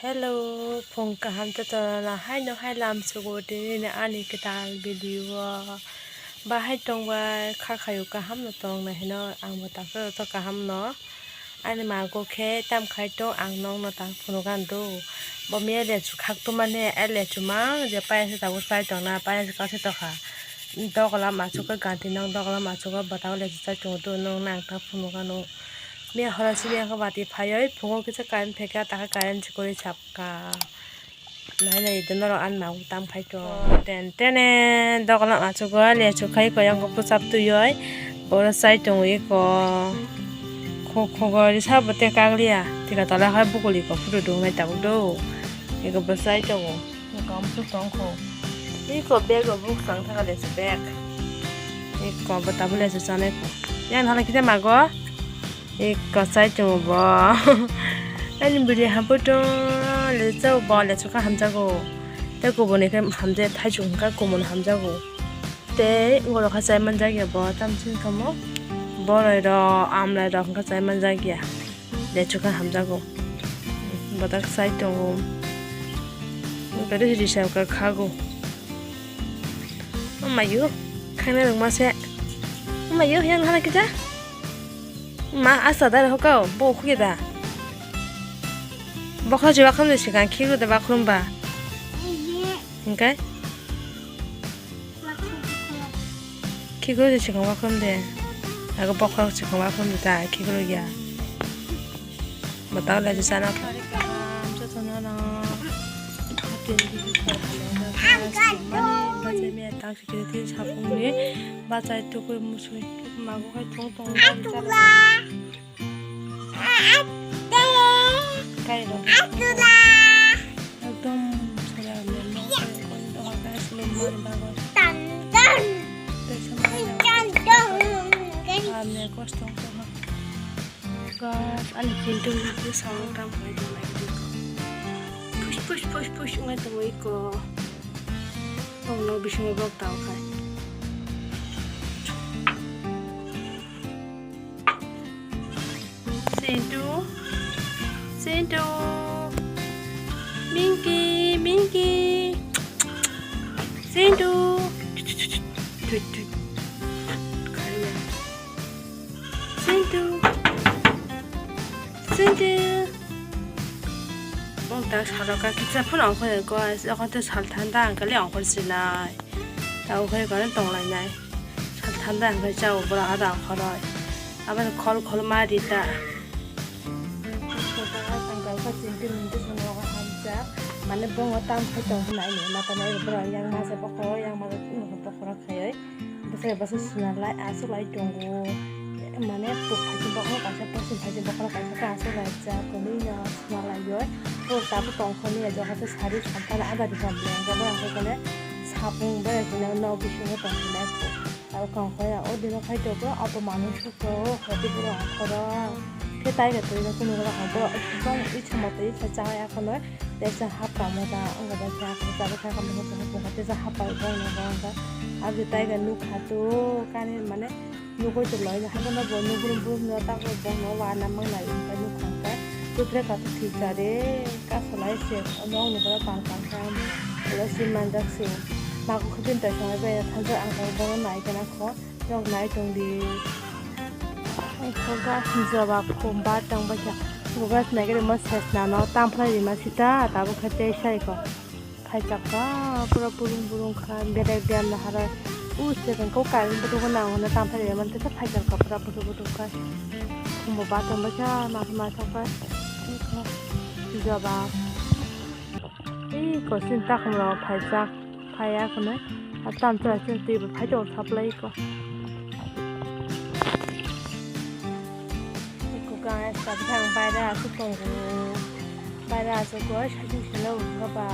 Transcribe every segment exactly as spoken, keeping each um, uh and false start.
Hello, phung kaham jotono haino hai lamsugo tini ani kwtal video o. Bahai tongbai kha khayo kaham no tong nai hino ang bo takhe to kaham no. Ani mago khe tam khai tong ang nong no tang phunu gan do. Bo miya lechu khak to mane ai lechu mang je paya se tabuk chai tong na paya se kase to kha. Dogolam achuk khe ganti nong dogolam achuk khe bwtao lechu chai tongo do nong nang ta phunu gano. Miya hora simi ang khe bati phaioi phungo kisa current phaikha takhe current sikori sap. Ka nai nai de norok ani mago tam khai to. Ten tene dogolam achuk o lechu khai ko yang ko puchap twi oi. Boro chai tongo iko. Khok khok o risa bo te kaglia. Tika tola khai bukuli ko photo dung nai tabuk do. Iko bo chai tongo. Iko amsuk tong kho. Iko bag o buk sang thaka lechu bag. Iko bo tabuk lechu chanai ko. Yang hala kisa mago. Iko chai tongo bo. Ani bwrwi hampu tong le chao bo lechu kha hamjago. Tei kubuni khe hamjai thaichung kha kumun hamjago. Tei ngoro kha chai manjak ya bo tamchini kamo. Boroi rok amlai rok kha chai manjak ya. Lechu kha hamjago. Bodak chai tongo. Gari risa kha khago. Amayo khaina rwngma se. Amayo yang hana kisa. Ma asa dai rokho kau, bo khukhe da. Bokhorok se bakhrom de sikang khigru de bakhrom ba. Hingkai? Khigru de sikang bakhrom de. Ago bokhorok sikang bakhrom de ta khigru ya. Botao le sana. Kiri tin sapungni bachai tukui musui mago khai tong tong. Atula. Ate. Kai rok. Atula. Ekdom sara memo. Tang tang. Tei sama. Tang tang. Ame kosto ko. Guys, ani chintu ni bwskango tam khlai tong lai di. Push, push, push, push wngwi tongwi ko. Bokno bisingo bok tao khai. Chintu, chintu, minky, minky, chintu. Tut, tut. Khai ya. Sintu. Sintu. Bong ta salo ka kisa phano ongkhor ya guys. Okhon te sal thanda ang kali ongkhor sinai. Ta ongkhor ya kono tong lai nai. Sal thanda ang kai chao bora ada ongkhor oi. Aban khol khol ma di ta. Ang kai ka sintu mintu sono ka hamsa. Mane bongo tam khai tong nai ni mata nai bora yang ma se bokoro yang ma se bokoro khayoi. Bwsai bwsai swnalai, achuklai tongo. Mane, puk phaikhe bokhorok kaisa, pok phaikhe bokhorok kaisa khe achuklaijak, kwlwino swnalaiwi. Pok tabuk tongkha nini, joto khe sari sampani ada rwkha bwlai, hwnkhe bohrok khe kole sapung bai kheno nok bisingo tongkha nai. Abo tongkha ya, o dino khai tongo, obo manwi sukha o, hoti bwrwi ongkhoro. Khe tai rw twi rw kunu rw abo, ekdom icha motoi icha chaya kheno. Teisa hapra moda, wngkha bai khe, tabuk khe, tabuk khe, teisa hapra rok, wngkha, wngkha. Abo taiga nukha to, kani mane, nugui to loi, haikhe no bo nugui brum no, tabuk bo no wana manglai, wngkha nukha khe. Putre kaisa thwikha re, kasolai se, nokni borok pal pal khe, olo si manjak se. Mago khe bini tai sangai bai, thansa ang bono nai khe na kho. Rok nai tong di. Gas ni jora khum ba tong ba kha. Gas nai gari mo ses nano tam phlai rima sita tabuk khe tei sai ko. Phai chak kha pura burung burung kha berek berna hara. U se kang ko kain budu ko nang hono tam phlai rima tei phai chak kha pura budu budu kha. Khum bo ba tong ba kha ma ma chak kha. Jora. Ei kosin takhum rok phaijak, phaiya khwnwi. A tamchwra chwng twibo phai tongo saplai kho. Eko guys, tabukhe ang baire aswk tongo. Baire aswk khe sakni salo wngkha ba.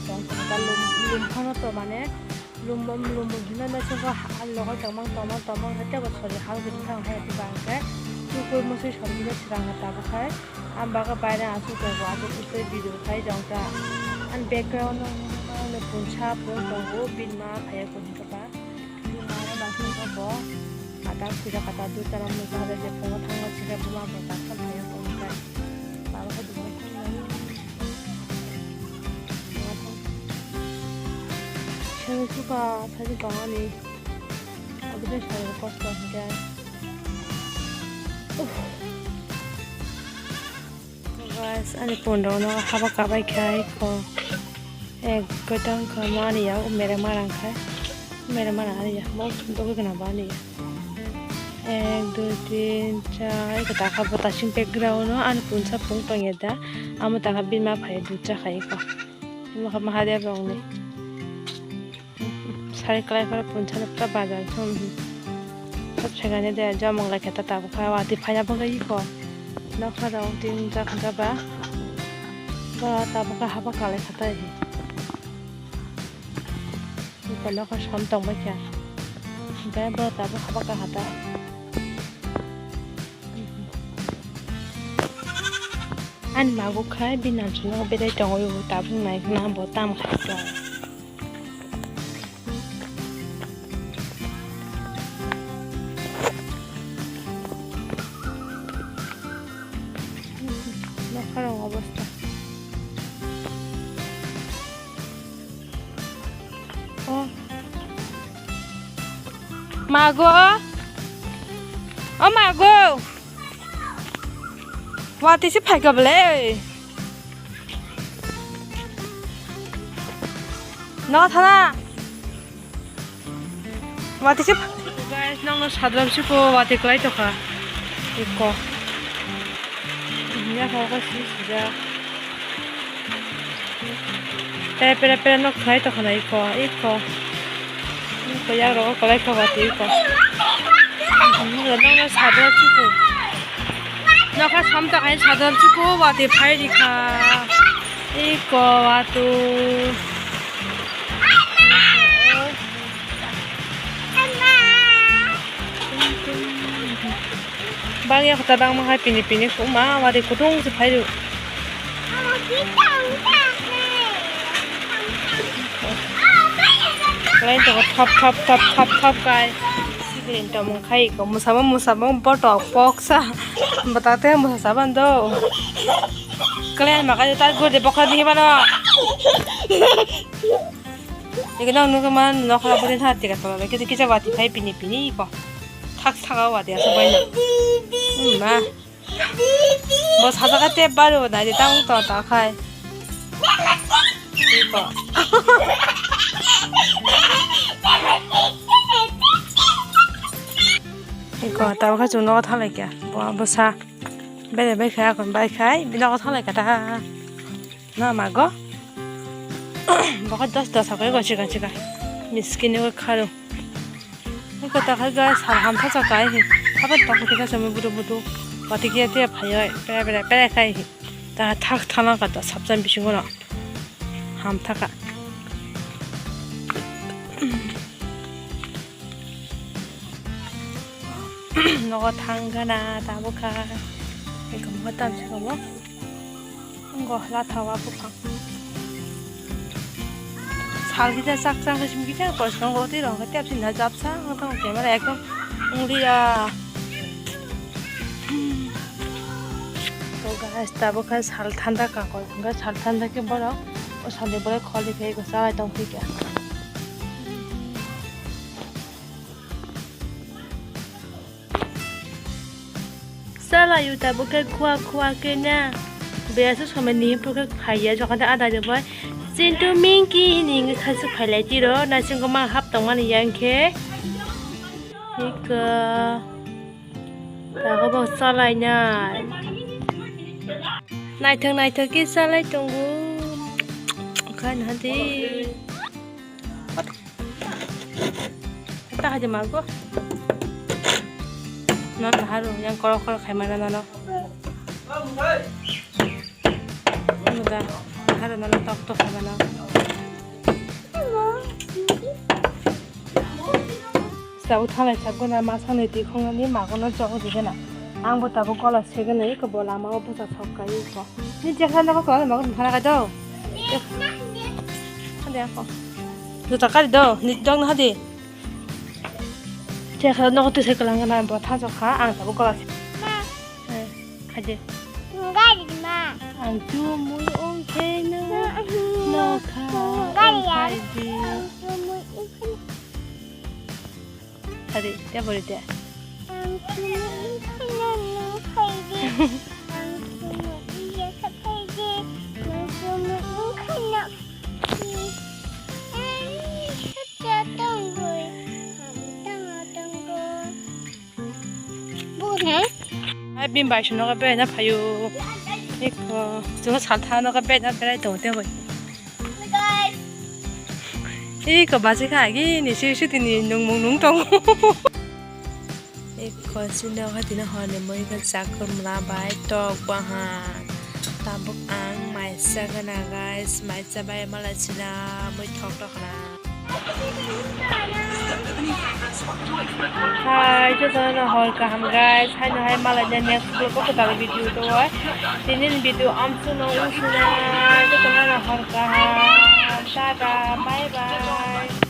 Tongthok da lum, lum phano to mane. Lum, lum, lum, hino na chwngkhe ha, logai tongmang, tongmang, tongmang, tei bo sori hal gini thang hai, tei bang khe, tukui musui sori hino swrang na tabuk hai. Ang bagwi baire aswk tongo, abo tei video khai rwng ta. Ani background o, ano punsa pung tongo, bini ma phaiya kung khe ba. Bini ma no ba khe bo, ada khuira kata dui tala mung kha, je phungo thangma sikhe buma bo ta khe phaiya kung khe. Tabuk hai dumo khum nai. Suka thani tongani. Abide sari kosto hingke. Uff. Guys, ani pondrono haba kabai khai ko. Ek goitang ka mani ya, mere marang khai. Mere marang ani ya, mo dogi kana bani ya. Ek, dui, tin, char, ek taka bota sing background no, ani punsa pung tong ya da. Amo taka bima phai dut cha khai ko. Mo kha Mahadev rong ni. Sari kwlai phano punsa no pura bazar thum. Sab segani de jamung lai khe ta tabuk kha watwi phaina bagwi iko. Nokha rok tin jak jaba. Ba tabuk kha haba kalai kha ta hi. Iko nokha som tong bai kha. Ba ba tabuk haba kha ta. Ani mago khai bini namsong no bedai tongo tabuk nai khna bo tam khai ta. Nokharok obosta. O. Mago. O mago. Watwi se phaikha bwle. No thana. Watwi se pha-, guys, nokno sadram siko watwi kwlai tokha. Iko. Yaphang khe si sijak. Pere pere pere nok khlai tongkha na iko, iko. Iko yagrok o kwlai kha watwi iko. Nokno sador chuku. Nokha samta khai sador chuku watwi phai rikha. Iko watwi. Bangya kota bangma hai pini pini kuma wari kutung se phairu. Lain to thop thop thop thop thop kai. Sibrin to mung khai ko musabo musabo botok poksa. Batate musa saban do. Kalian makai tar gode bokra di bano. Ikno nukman nokra buri thar tiga tola kisa kisa wati phai pini pini ko. Thak thaka wati asa bai na. Hmm, ma. Bo sajaka te baru na di tang to ta khai. Iko. Iko ta khai chu no thalai kya. Bo bo sa. Bere bai khai akon bai khai bino thalai kata. Na mago. Bokol dos dos akwai go chikon chikon. Miskin ni kharo. Iko ta khai ga sal ham tha cha kai hi. Apa ta ko ta chami budu budu. Wati kia tia phayoi. Pera pera pera kai hi. Ta thak thala ka ta sapchan bisingo na. Ham thaka. Nogo thang gana tabukha. Iko mo tam chikon mo. Go la thawa buphang. Sal kita chak chang sim kita kosong go ti rong kete apsi na japsa ngotong camera ekdom ungliya. To guys, tabukha sal thanda ka kosong sal thanda ke borok o sal de borok kholi khe go chalai tong phika. Chala yuta bo khe khua khua khe na. Beya se somai ni phuru khe phaiya jokha de ada de bai. Chintu Minky hini wngkha se phailai tiro. Naisingko ma hap tongmani yang khe. Hika. Tago bo chalai nai. Naithok naithok khe chalai tongo. Kha na di. Ta hai de mago. Non haru yang korok korok khai mana nono. Muda haru nono tok tok khai mana. Sabo thalai sabgana masani tikhongnani magono chok digena. Ang bo tabuk gola segena iko bo lama o busa sok kai iko. Ni jekha na ko kala mago thana kai do. Hade ako. Juta kari do, ni dong na hade. Jekha no ko twi sai kalang na bo tha jokha ang tabuk gola se. Eh, khaide. Ngai di ma. Ang chumui ong khe no. Gari ya. Hadi, dia boleh dia. Hai, bini bai songno khe beraina phaio. Eko, chwngno salthano khe beraina berai tongo tei bai. Eko, bachai kha agini swi swi tini nungmung nung tongo. Eko, chini nokha tini horni mui khe chakwrwngmla bai tok bahan. Tabuk ang mai chagana, guys, mai chabai mala china mui thok tok khna. Hai, jotono hor kaham, guys. Haino hai malai next vlog o kwtal video do. Tini video amsuk no wngsugnai, jotono hor kaham. Tata, bye bye.